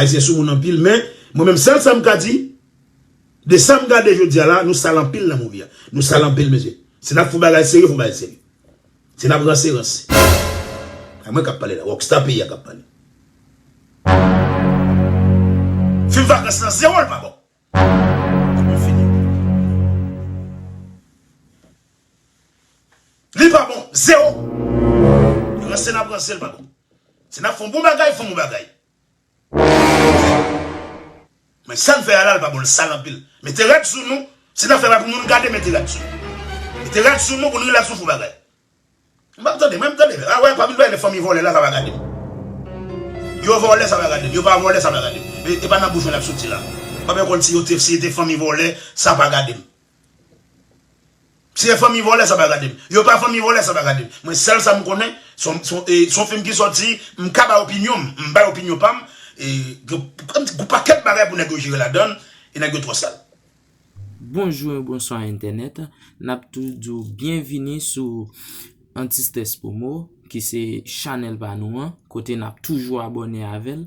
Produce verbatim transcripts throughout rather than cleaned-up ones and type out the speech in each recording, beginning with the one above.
Ayisyen sou moun anpil, men mwen menm sèl sa m ka di, de sa m gade jodi a la, nou sal anpil nan movie a. Nou sal anpil, mesye. Si n ap fè yon bagay serye, fè yon bagay serye. Si n ap ranse, ranse. A mwen k ap pale la, Rockstar peyi a k ap pale. Fim Vakans lan, zewo l pa bon. Fini. Li pa bon, zewo. Ranse n ap ranse, l pa bon. Si n ap fè yon bon bagay, fè yon bon bagay. Men sa n fè a la, l pa bon, l sal anpil. Mete rad sou nou. Si n ap fè bagay pou moun gade, mete rad sou nou. Mete rad sou nou pou n rilaks, nou fè yon bagay. M p ap tande, mwen m tande. A wè, pa vin bay lè fanmi vòlè la, sa pa gade m. Yo vòlè, sa pa gade m. Yo pa vòlè, sa pa gade m. E, e pa nan bouch mwen l ap soti la. M pa konn si yo te, si yo te fanmi vòlè, sa pa gade m. Si e fanmi vòlè, sa pa gade m. Yo pa fanmi vòlè, sa pa gade m. Mwen, sèl sa m konnen, se yon, se yon, e, se yon fim ki sòti, m ka bay opinyon m, m bay opinyon pa m, e, gen, gen yon pakèt bagay pou nèg yo jere ladan l, e nèg yo twò sal. Bonjou e bonswa entènèt. N ap tou di w byenvini sou Antistrès Promo, ki se chanèl pa nou an, kote n ap toujou abòne avè l.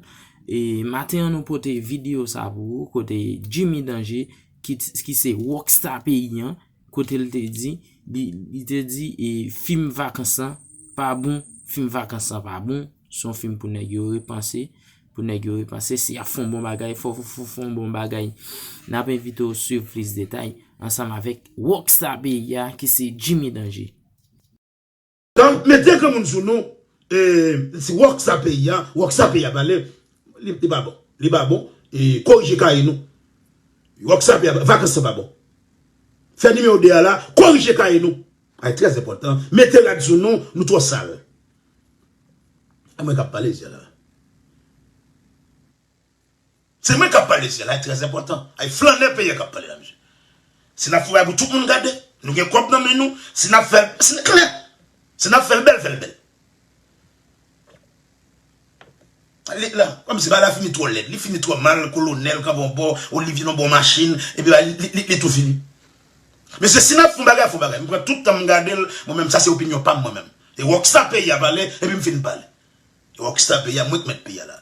E maten an, nou pote videyo sa pou ou, kote Jimmy Danger, ki, ki se Rockstar peyi an, kote l te di, li, li te di, e, fim Vakans lan pa bon, fim Vakans lan pa bon, se yon fim pou nèg yo repanse, pou nèg yo repanse, si y ap fè yon bon bagay, fò, fò, fò, fè yon bon bagay. N ap envite w swiv plis detay ansanm avèk Rockstar peyi a, ki se Jimmy Danger. Tan, mete granmoun sou nou, e, si Rockstar peyi a, Rockstar peyi a pale, li, li pa bon. Li pa bon, e, korije kaye nou. Rockstar peyi a, Vakans lan pa bon. Fè nimewo de a la, korije kaye nou. Ay, trè enpòtan. Mete rad sou nou, nou twò sal. A mwen k ap pale, zye la. Se mwen k ap pale, zye la, e trè enpòtan. Ay, flannè peyi a k ap pale la, mesye. Si n ap fè bagay pou tout moun gade, nou gen kòb nan men nou, si n ap fè l, si n klè, si n ap fè l bèl, fè l bèl. Li la, kòmsi bagay la fini twò lèd, li fini twò mal, kolonèl kanpe yon bò, Olivier nan bò machin, epi li, li, li, li tou fini. Mesye, si n ap fè yon bagay, fè yon bagay. M pran tout tan m gade l, mwen menm, sa se opinyon pa m mwen menm. E Rockstar peyi a pale, epi m fin pale. E Rockstar peyi a, mwen k mèt peyi a la.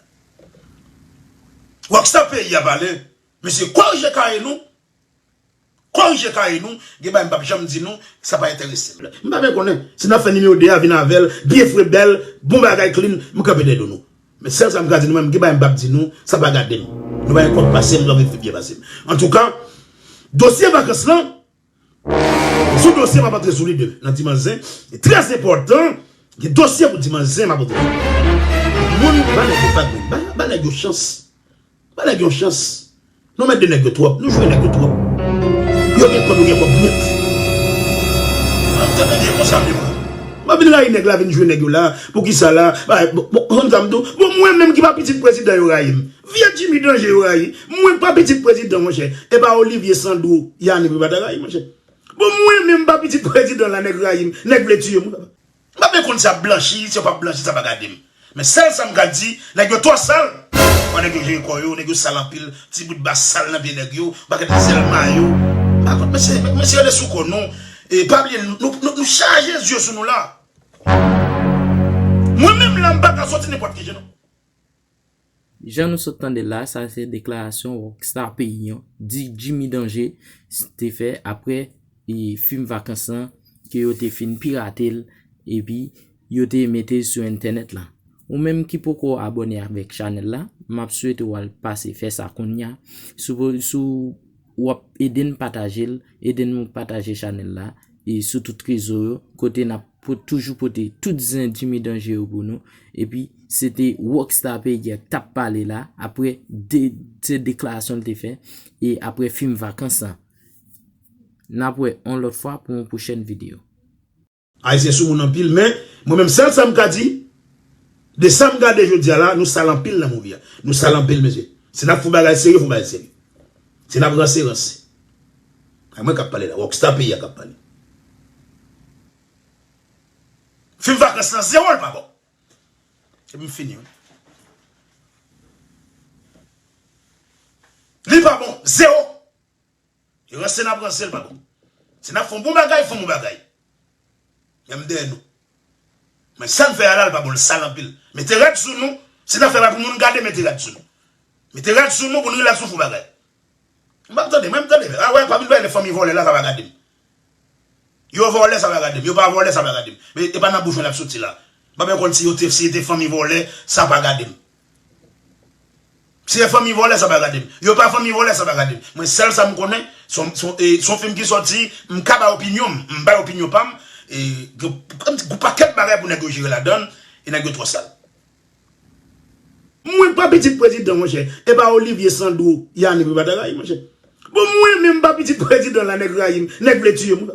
Rockstar peyi a pale, mesye, korije kaye nou. Korije kaye nou, gen bagay m p ap janm di nou, sa pa enterese m. M pa byen konnen, si n ap fè nimewo de a, vin avè l, byen fre, bèl, bon bagay, clean, m kanpe dèyè do nou. Men sèl sa m ka di nou menm, gen bagay m p ap di nou, sa pa gade m. Nou pa gen kòb pase m, nou pa gen fi byen pase m. Antouka, dosye Vakans lan, sou dosye m ap antre sou li de, nan Dimanch Zen, e trè enpòtan, gen dosye pou Dimanch Zen m ap antre sou li. Moun, ba nèg yo vag, ba, ba nèg yo chans. Ba nèg yo chans. Nou mèt de nèg yo twòp, nou jwe nèg yo twòp. Yo gen kòb, yo gen kòb nèt. An tande byen konsa, men mwen. M ap vin rayi nèg la, vin jwe nèg yo la. Poukisa la? Ba, bon, bon, konn sa m di w? Bon, mwen menm ki pa pitit prezidan yo rayi m. Vye Jimmy Danger yo rayi. Mwen k pa pitit prezidan, monchè. E pa Olivier, Sandro, Yannick yo pa ta rayi, monchè. Bon, mwen menm pa pitit prezidan la, nèg rayi m, nèg vle tiye m. M pa byen konn si y ap blanchi, si yo p ap blanchi, sa pa gade m. Men sèl sa m ka di, nèg yo twò sal. Fò nèg yo jere kò yo, nèg yo sal anpil, ti bout ba sal nan pye nèg yo, pakèt zèl mayo. M pa konn, mesye, mesye, rete sou kò nou. E pa bliye, nou, nou, nou chaje zye sou nou la. Mwen menm la, m pa ka soti nenpòt ki jan, non. Jan nou sot tande l la, sa se deklarasyon Rockstar peyi an, di Jimmy Danger te fè apre, e, fim Vakans lan, ke yo te fin pirate l, epi yo te mete l sou entènèt la. Ou menm ki poko abòne avèk chanèl la, m ap swete w al pase fè sa kounye a. Si w, si w ap ede n pataje l, ede n pataje chanèl la, e sou tout rezo yo, kote n ap pot-, toujou pote tout zen Jimmy Danger yo pou nou. Epi, se te Rockstar peyi a k t ap pale la, apre de, se deklarasyon l te fè, e apre fim Vakans lan. N ap wè yon lòt fwa pou yon pwochèn videyo. Ayisyen sou moun anpil, men mwen menm sèl sa m ka di, de sa m gade jodi a la, nou sal anpil nan movie a. Nou sal anpil, mesye. Si n ap fè yon bagay serye, fè yon bagay serye. Si n ap ranse, ranse. A mwen k ap pale la, Rockstar peyi a k ap pale. Fim Vakans lan, zewo l pa bon. Epi m fini, wi. Li pa bon, zewo. E ranse n ap ranse, l pa bon. Si n ap fè yon bon bagay, fè yon bon bagay. Men m dèyè nou. Men sa n fè a la, l pa bon, l sal anpil. Mete rad sou nou. Si n ap fè bagay pou moun gade, mete rad sou nou. Mete rad sou nou pou n rilaks sou fo bagay. M p ap tande, mwen m tande. A wè, pa vin bay lè fanmi vòlè la, sa pa gade m. Yo vòlè, sa pa gade m. Yo pa vòlè, sa pa gade m. Men e pa nan bouch mwen l ap soti la. M pa konn si yo te, si yo te fanmi vòlè, sa pa gade m. Si e fanmi vòlè, sa pa gade m. Yo pa fanmi vòlè, sa pa gade m. Mwen, sèl sa m konnen, se yon, se yon, e, se yon fim ki sòti, m ka bay opinyon m, m bay opinyon pa m, e, gen, gen yon pakèt bagay pou nèg yo jere ladan l, e nèg yo twò sal. Mwen pa pitit prezidan, monchè. E pa Olivier, Sandro, Yanick, yo pa ta rayi, monchè. Bon, mwen menm pa pitit prezidan la, nèg rayi m, nèg vle tiye m.